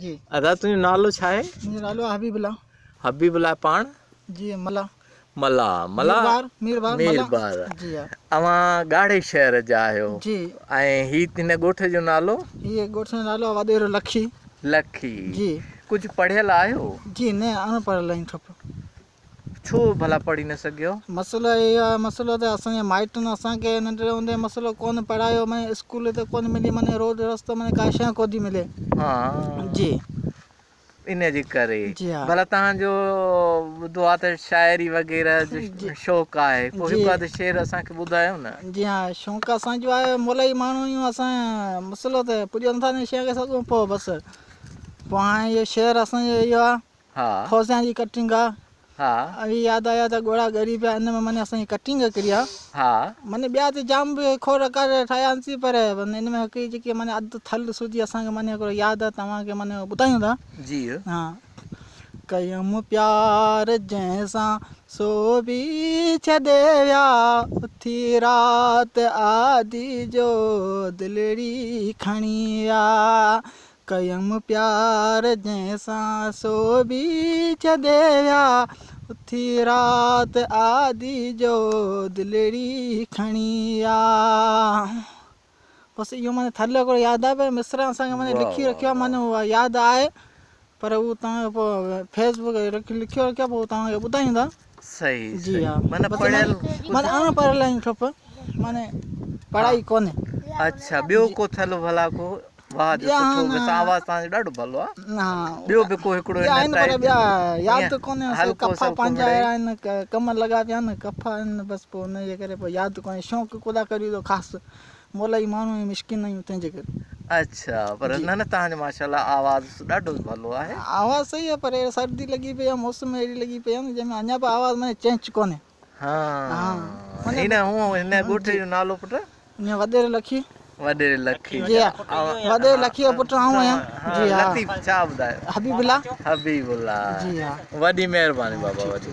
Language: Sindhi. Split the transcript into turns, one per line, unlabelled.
جي.
ادا تنهنجو نالو ڇا آهي؟
منهنجو نالو آهي حبيب الله.
حبيب الله پاڻ؟
جي ملاح.
ملاح ملاح
ميربار
ميربار
جي ها.
اوهان ڳاڙهي شهر جا آهيو.
جي.
۽ هي هن ڳوٺ جو نالو؟
هي ڳوٺ جو نالو آهي وڏيرو لکي.
لکي.
جي.
ڪجهه پڙهيل آهيو؟
جي نه اڻ پڙهيل آهيون ٺپ.
ڇو ڀلا پڙهي نه سگهيو؟
مسئلو اهو آهي مسئلو ته اسان جي مائٽن اسان کي ننڍڙي هوندي مسئلو ڪونه پڙهايو معني اسڪول ته ڪونه ملي معني روڊ رستو معني ڪا شيء ڪونه ٿي ملي.
ها.
جي.
ان جي ڪري.
جي ها.
ڀلا توهان جو ٻڌو آهي ته شاعري وغيره جو شوق آهي پوء هڪ اڌ شعر اسان کي ٻڌايو نه.
جي ها شوق اسان جو آهي مولائي ماڻهو آهيون اسان مسئلو ته پڄي نٿا ان شيء کي سگهون پوء بس پوء هاڻي اهو شعر اسان جو اهو آهي.
ها.
فوزيان جي ڪٽنگ آ.
ها.
اوهين ياد آيا ته ڳوڙها ڳڙي پيا ان ۾ معني اسان جي ڪٽنگ ڪري آ.
ها.
معني ٻيا ته جام به کوڙ ڪر ٺاهيا آهن پر ان ۾ هڪ جيڪي معني اڌ ٿل سوڌي اسان کي معني هڪڙو ياد آ توهان کي معني ٻڌايون ٿا.
جي.
ها. ڪيم پيار جنهن سان سو به ڇڏي ويا اٿي رات آڌي جو دلڙي کڻي ويا ڪيم پيار جنهن سان سو به ڇڏي ويا اٿي رات آڌي جو دلڙي کڻي ويا بس اهو معني ٿل هڪڙو ياد آهي پر مصرع اسان کي معني لکي رکيو آهي معني اها ياد آهي پر اهو توهان کي پوء فيس بڪ لکيو رکيو آهي پوء توهان کي ٻڌايون ٿا
صحيح
جي ها
معنيٰ پڙهيل
معنيٰ اڻ پڙهيل آهيون ٺپ معنيٰ پڙهائي ڪونهي.
اڇا ٻيو ڪو ٿل ڀلا ڪو واهه جو سٺو بس آواز توهان جو ڏاڍو ڀلو آ ٻيو به ڪو هڪڙو
ٻيا آهن پر ٻيا ياد ڪونهي ڪفا پنهنجا اهڙا آهن ڪم لڳا پيا آهن ڪفا آهن بس پوء ان جي ڪري پوء ياد ڪونهي شوق ڪودا ڪريون ٿو خاص مولائي ماڻهو ۽ مسڪين آهيون تنهن جي ڪري.
اڇا پر نه نه توهان جو ماشاءالله آواز ڏاڍو ڀلو آهي.
آواز صحيح آهي پر اهڙي سردي لڳي پئي آهي موسم اهڙي لڳي پئي آهي نه جنهن ۾ اڃا به آواز معني چينچ ڪونهي.
ها هن هون هن ڳوٺ جو نالو پٽ؟
هن وڏيري لکي.
وڏيري لکي.
جي ها وڏيري لکي جو پٽ آئون آهيان. جي ها
لطيف ڇا ٻڌايو؟
حبيب الله.
حبيب الله
جي ها
وڏي مهرباني بابا وڏي.